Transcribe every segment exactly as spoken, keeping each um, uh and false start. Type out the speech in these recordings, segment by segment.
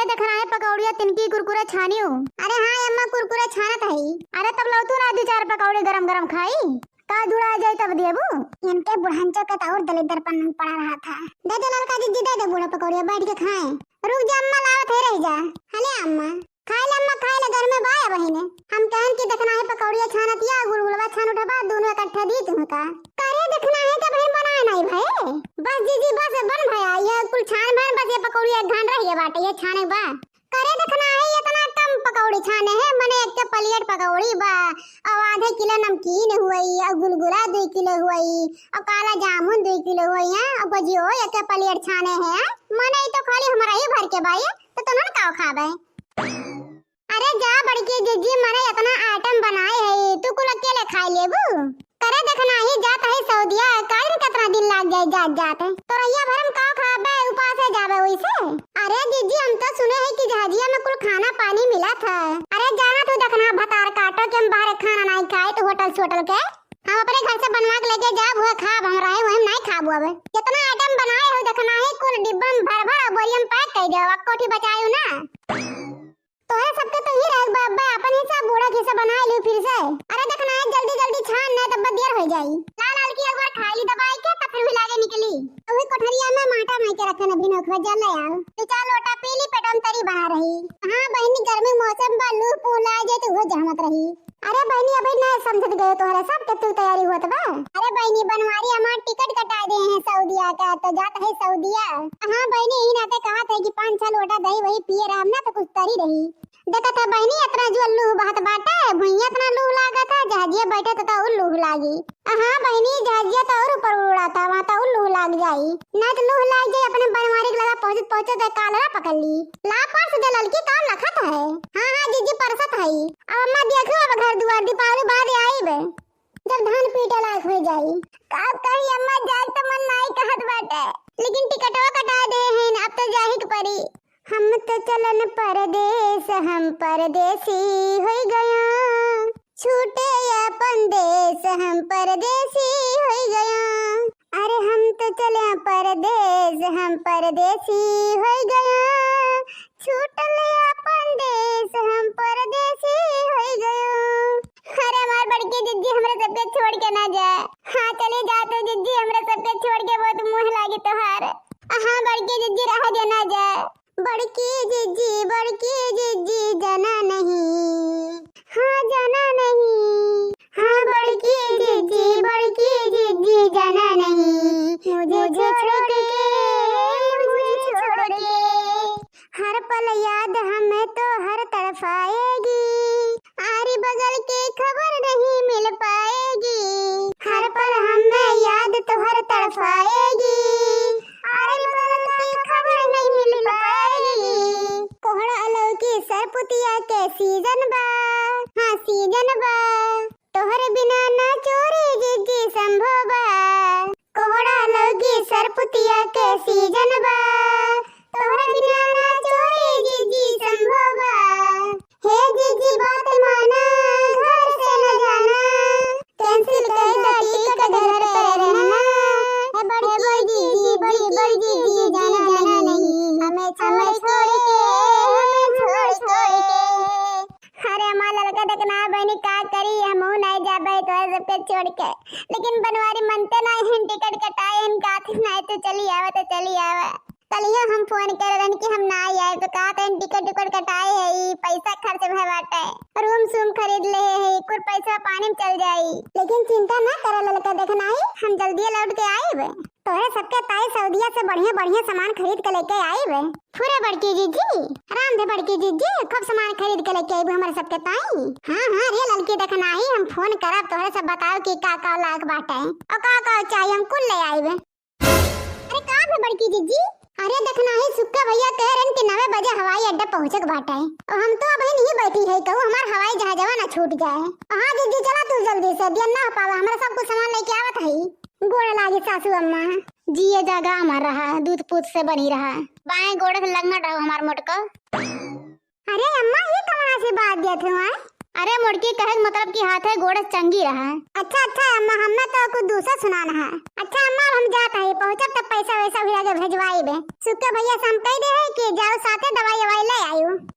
देखना है पकौड़िया तिनकी कुरकुरे छानियो। अरे हाँ अम्मा, कुरकुरे छानत हई। अरे तब लौतू ना दू चार पकौड़ी गरम गरम खाई, का जुड़ा जाई तब देबू। इनके बुढ़ंचो के तो और दलिद्दरपन पड़ा रहा था। दे दे ललका जिज्जी, दे दे बूढ़ा पकौड़िया, बैठ के खाए। रुक जा अम्मा, लावत है, रह जा। हले अम्मा, खाए ले अम्मा, खाए ले, घर में बाय बहिने। हम कहन कि देखना है पकौड़िया छानत या गुलगुलवा छान उठबा, दोनों इकट्ठे दी तुमका। करे देखना है कि बहिन बनाए नहीं भए। बस जिज्जी, बस बन भया, ये कुल छान भन, बस ये पकौड़िया एक घान रह गया बाटे, ये छाने बा। करे देखना है, इतना कम पकौड़ी छाने हैं, मने एक के प्लेट पकौड़ी बा, और आधे किलो नमकीन हुई, और गुलगुला दुई किलो हुई, और काला जामुन दुई किलो हुई है, और भजियो एक के प्लेट छाने हैं। मने ई तो खाली हमारा ही भर के बा, ये तो तुमन का खाबे? अरे जा बड़की जिज्जी, मने इतना आइटम बनाए है, तू कुल अकेले खाए लेबू? करे देखना ही जात है सऊदिया, काहे रे कितना दिन लाग जाए जात जात। तो रहिया भरम का खाबे, उपासे जाबे वैसे। अरे जिज्जी, हम तो सुने है कि जहाजिया में कुल खाना पानी मिला था। अरे जाना तू देखना, भतार काटो कि हम बाहर खाना नहीं खाए तो होटल सोटल के। हम अपने घर से बनवा के लेके जाब, वह खाब, हम रहे वही नहीं खाब अब। जितना आइटम बनाए हो देखना ही कुल डिब्बा में भर भर बोरिया में पैक कर दो, अब कोठी बचायू ना। तोहरे सबके तो ही रह बा, बा, अपन हिस्सा बूढ़ा के हिस्सा बनाए लियो फिर से। अरे देखना है, जल्दी जल्दी छान, नहीं तब देर हो जाई। ला लाल की एक बार खाई ली दबाई के, तब फिर भी लागे निकली। वही कोठरिया में माटा माई के रखे न, बिना ओखवा जल ले आओ। दो चार लोटा पी ली, पेटवा में तरी बना रही। हाँ बहिनी, गर्मी मौसम बा, लू पू ला जाए तो वो जहमत रही। अरे बहिनी, अबे नहीं समझत गए, तोहरे सब के तू तैयारी होत बा। अरे बहिनी, बनवारी हमार टिकट कटा दे हैं सऊदिया का, तो जात है सऊदिया। हाँ बहिनी, यही नाते कहत है कि पाँच छह लोटा दही वही पिए रहब ना तो कुछ तरी रही। देखत है बहिनी, इतना जो लूह बहत बाटे, भुइयां इतना लूह लागत है, जहाजिया बैठे तो, तो और लूह लागी। हाँ बहिनी, जहाजिया तो और ऊपर उड़ाता, वहाँ तो और लूह लाग जाई। ना तो लूह लाग जाई, अपने बनवारी के लगा पहुँचत पहुँचत है कालरा पकड़ ली। ला परस दे ललकी, का लखत है? हाँ हाँ जिज्जी, परसत है। अब अम्मा देखो, अब घर दुआर दीपावली बाद आईब, जब धान पीटे लायक हो जाई। का कही अम्मा, जाए तो मन नाई कहत बाटे, लेकिन टिकटवा कटा दे हैं, अब तो जाही के पड़ी। हम तो चलन परदेस, हम परदेसी होई गया, छूटे अपन देस, हम परदेसी होई गया। अरे हम तो चले परदेस, हम परदेसी होई गया, छूटल अपन देस, हम परदेसी होई गया। अरे हमार बड़की जिज्जी, हमरा सबके छोड़ के ना जाए। हाँ चली जा तू जिज्जी, हमरा सबके छोड़ के, बहुत मुँह लागी तोहार। हाँ बड़की जिज्जी, रह दे ना जाए। बड़की जिज्जी, बड़की जिज्जी, जाना नहीं, हाँ जाना नहीं, हाँ बड़की जिज्जी, बड़की जिज्जी, जाना नहीं, मुझे छोड़ के, मुझे छोड़ के। हर पल याद हमें तो हर तड़फाएगी, आरी बगल की खबर नहीं मिल पाएगी। हर पल हमें याद तो हर तड़फाएगी, आरी बगल की खबर नहीं मिल पाएगी। कोहड़ा लौकी सरपुतिया के सीजन बा, हाँ सीजन बा। तोहरे बिना ना चोरी जिज्जी संभव बा। कोहड़ा लौकी सरपुतिया के सीजन बा। तोहरे बिना ना चोरी जिज्जी संभव बा। हे जिज्जी बात माना, घर से न जाना। Cancel कर दो टिकट, घर पे रहना। हे बड़की जिज्जी, बड़की जिज्जी, जाना नहीं। हमें छोड़ के, हमें छोड़ के। अरे हमार ललका देखना है बहिनी, का करी, हमहू नाई जाबे तोहरे सबके छोड़ के। लेकिन बनवारी मनते नाई हन, टिकट कटाए हन, कहत हन नाई तो चली आवे, तो चली आवे। कलियो हम फोन करे रहन कि हम नाई आए, तो कहत हन टिकट उकट कटाए है, ई पैसा खर्च भय बाटे, रूम सूम खरीद ले है, कुल पैसा पानी में चल जाई। लेकिन चिंता ना करे ललका देखना है, हम जल्दी लौट के आइब। तोहरे सबके ताई सऊदिया से बढ़िया बढ़िया सामान खरीद के लेके आइब। फुरे बड़की जिज्जी, राम धे बड़की जिज्जी, खूब सामान खरीद के लेके आइब हमरे सबके ताई। हाँ हाँ रे ललकी देखना ही, हम फोन करब तोहरे सब बताओ कि का का लायक बाटे और का का चाहिए, हम कुल ले आइब। अरे का भे बड़की जिज्जी? अरे देखना ही सुक्का भैया कह रहन कि नवे बजे हवाई अड्डा पहुँचे के बाटे और हम तो अबही नहीं बैठी है, कहूँ हमार हवाई जहाजवा ना छूट जाए। हाँ जिज्जी चला तू जल्दी से, दिया ना पावा, हमरा सब कुछ सामान लेके आवत है। गोड़ लागी सासू अम्मा। जिए जागा अमर रहा, दूध पूत से बनी रहा। बाएं गोड़ से लंगड़ रहो हमार मोटको। अरे अम्मा, ये कौन सी बात देत हो, आय? अरे मोटकी, कहे के मतलब कि हाथे गोड़ चंगी रहा। अच्छा अच्छा अम्मा, हमें तो कुछ दूसरा सुनाना है। अच्छा अम्मा, हम जात है, पहुँचब तब पैसा वैसा भी आगे भेजवाई बे। सुक्के भैया से हम कह दे है कि जाओ साथे दवाई ववाई ले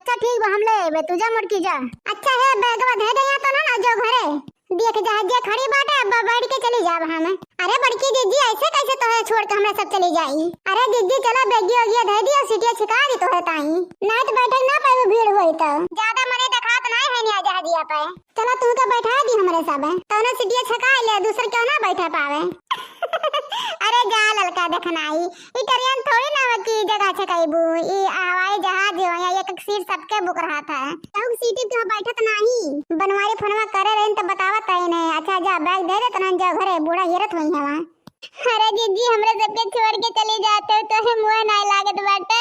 अच्छा ठीक बा, हम ले अइबे, तू जा मोटकी जा। अच्छा हे, बैगवा धइ दे यहाँ तो ना, ना जाओ घरे। देख जहाजिया खड़ी बाटे, अब बैठ के चली जाब हम। अरे बड़की जिज्जी, ऐसे कैसे तोहे छोड़ के हमरा सब चली जाई? अरे जिज्जी चला, बैगिया उगिया धइ दिया, सीटिया छिका दी तोहे ताई। नाहीं तो बैठे ना पाइबू, भीड़ होई तो। ज्यादा मने देखात नाहीं है निया जहाजिया पे। चला तुहका बैठा दी हमरे सब। तौनो सीटिया छका ले, दूसर क्यों ना बैठे पावे। अरे जा ललका देखनाही, ई ट्रेन थोड़ी ना हो कि जगह छकइबू, ई हवाई जहाज हो, यहाँ एक एक सीट सबके बुक रहत है। केहू के सीट पे बैठत नाहीं। बनवारी फोनवा करे रहिन त बतावत है ने। अच्छा जा बैग दे दे तनन जा घरे, बूढ़ा हेरत होइहैं वहाँ। अरे जिज्जी, हमरे सबके छोड़ के चली जाते हो तो हे मुँह नाहीं लागत बाटे।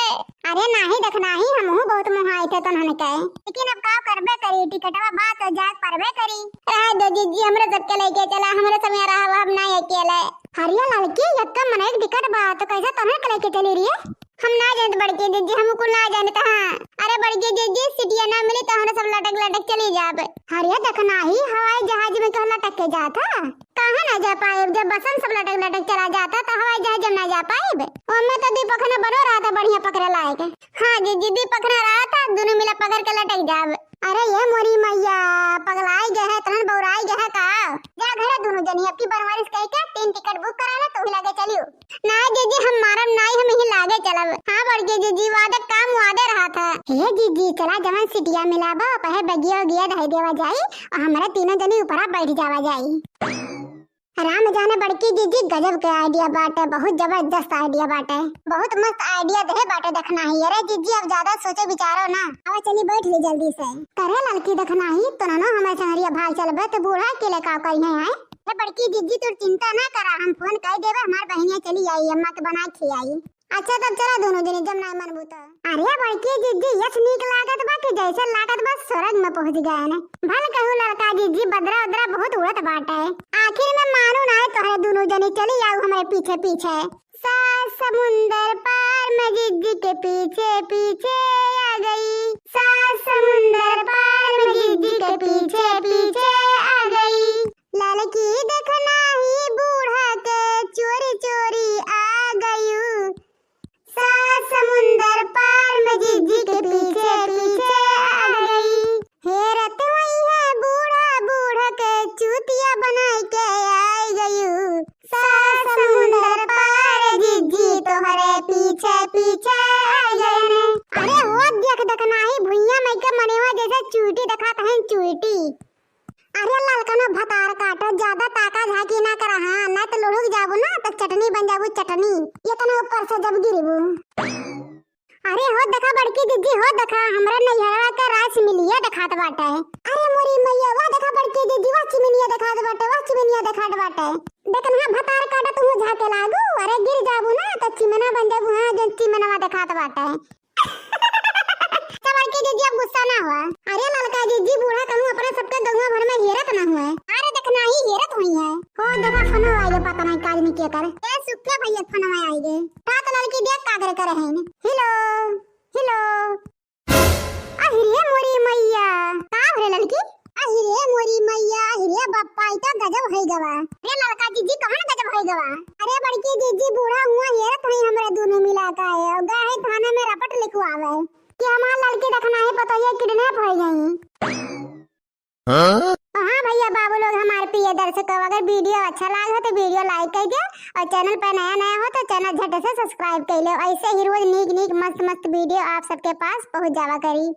अरे नाहीं देखनाही, हमहू बहुत मुँह आए थे तनहन के, लेकिन अब का करबे करी, टिकटवा बा तो जाए परबे करी। रह दो जिज्जी, हमरे सबके लेके चला, हमरे सब यहाँ रहब, हम नाहीं अकेले। अरे ललकी, यक्का मनई क टिकट बा, तो कैसे तोहरे के लेके चली रही? हम ना जानत बड़की जिज्जी, हम कुल ना जानत हाँ। अरे बड़की जिज्जी, सीटिया ना मिली तो हम सब लटक लटक चली जाब। अरे देखनाही, हवाई जहाज में क्यों लटक के जात है? काहे ना जा पाइब? जब बसन सब लटक लटक चला जाता तो हवाई जहाज में ना जा पाइब? ओमे तो दुई पखना बनो रहत है बढ़िया पकड़े लायक। हाँ जिज्जी, दुई पखना रहत है, दुनू मिला पकड़ के लटक जाब। अरे ये मोरी मैया, पगलाई गए है, तहन बौराई गए है का? जा घरे दुनू जनी, अब की बनवारी से कह के तीन टिकट बुक करा ले, तू ही लगे चलियो। नाहीं जिज्जी, हम मारब नाहीं, हम यहीं लागे चलब। हाँ बड़की जिज्जी, वादे काम वादे रहत है। हे जिज्जी, चला जवन सीटिया मिला बा, पहे बगिया उगिया धइ देवा जाई, और हमरे तीनों जनी ऊपरा बैठ जावा जाई। राम जाने बड़की जिज्जी, गजब के idea बाटे, बहुत जबरदस्त idea बाटे, बहुत मस्त idea दे बाटे देखनाही। अरे जिज्जी, अब ज्यादा सोचे विचारो ना, आवा चली बैठ ली जल्दी से। करे ललकी देखनाही, तो ननो हमारे संगरिया भाग चलबे तो बूढ़ा अकेले का करिहैं आए? हे बड़की जिज्जी, तू चिंता ना करा, हम फोन कर देबे, हमार बहिनिया चली आई, अम्मा के बना खियाई। अच्छा तब चला दुनू जनी, जब नाहीं मनबू तो। अरे बड़की जिज्जी, यस नीक लागत बा कि जैसे लागत बा स्वर्ग में पहुँच गए ने। भल कहू ललका जिज्जी, बदरा उदरा बहुत उड़त बाटे। आखिर में मानू नाहीं तोहरे दुनू जनी, चली आऊ हमरे पीछे पीछे। सात समुंदर पार मैं जिज्जी के पीछे पीछे आ गई। सात समुंदर पार मैं जिज्जी के पीछे पीछे आ गई। ललकी देखनाही बूढ़ा के चोरी चोरी आ गयू। सात समुंदर पार मैं जिज्जी के पीछे पीछे आ गई। हेरत होइहैं बूढ़ा बूढ़ा के चूतिया बनाई के आई गयू। सात समुंदर पार जिज्जी तोहरे पीछे पीछे आई गए ने। अरे हो देख देखनाही भुइयां मइके मनेवा जैसे चूटी देखात हैं चूटी। अरे ललकनो भतार काटो, ज्यादा ताका झाकी ना करा, हाँ, नाहीं तो लुढ़ुक जाबू ना, तो चटनी बन जाबू, चटनी। ये तने ऊपर से जब गिरबू। अरे हो देखा बड़की जिज्जी, हो देखा, हमरे नैहरवा के राज मिलिया देखात बाटे। अरे मोरी मैया, वाह देखा बड़की जिज्जी, वाह चिमिनिया देखात बाटे, वाह चिमिनिया देखात बाटे। देखन हाँ भतार काटो, तू झाके लागू, अरे गिर जाबू ना, तो चिमना बन जाबू, हाँ, जन चिमनवा देखात बाटे। तो बड़की जिज्जी, अब गुस्सा ना हुआ। अरे ललका जिज्जी, बूढ़ा कहूँ अपने सबके गौवा भर में हेरत ना हुए। अरे देखना ही हेरत हुई है। हो देखा फोनो आइगे, पता नहीं काज नहीं के कर। ए सुखे भैया फोनो आइगे। का तो ललकी देख का करे करे हैं। हेलो, हेलो। अहिरे मोरी मैया। का हो रे ललकी? अहिरे मोरी मैया, अहिरे बप्पा, ई तो गजब होइ गवा। रे ललका जिज्जी, कवन गजब होइ गवा? अरे बड़की जिज्जी, बूढ़ा हुआ हेरत हई हमरे दुनू मिला का है, और गए हैं थाने में रपट लिखवावे कि हमार ललकी देखना है पतोहिया kidnap होइ गई। हाँ? तो हाँ भैया बाबू लोग, हमारे प्रिय दर्शकों, अगर video अच्छा लाग हो तो video like कर दियो, और channel पर नया नया हो तो channel झट से subscribe कर लो। ऐसे ही रोज नीक नीक मस्त मस्त video आप सबके पास पहुँच जावा करी।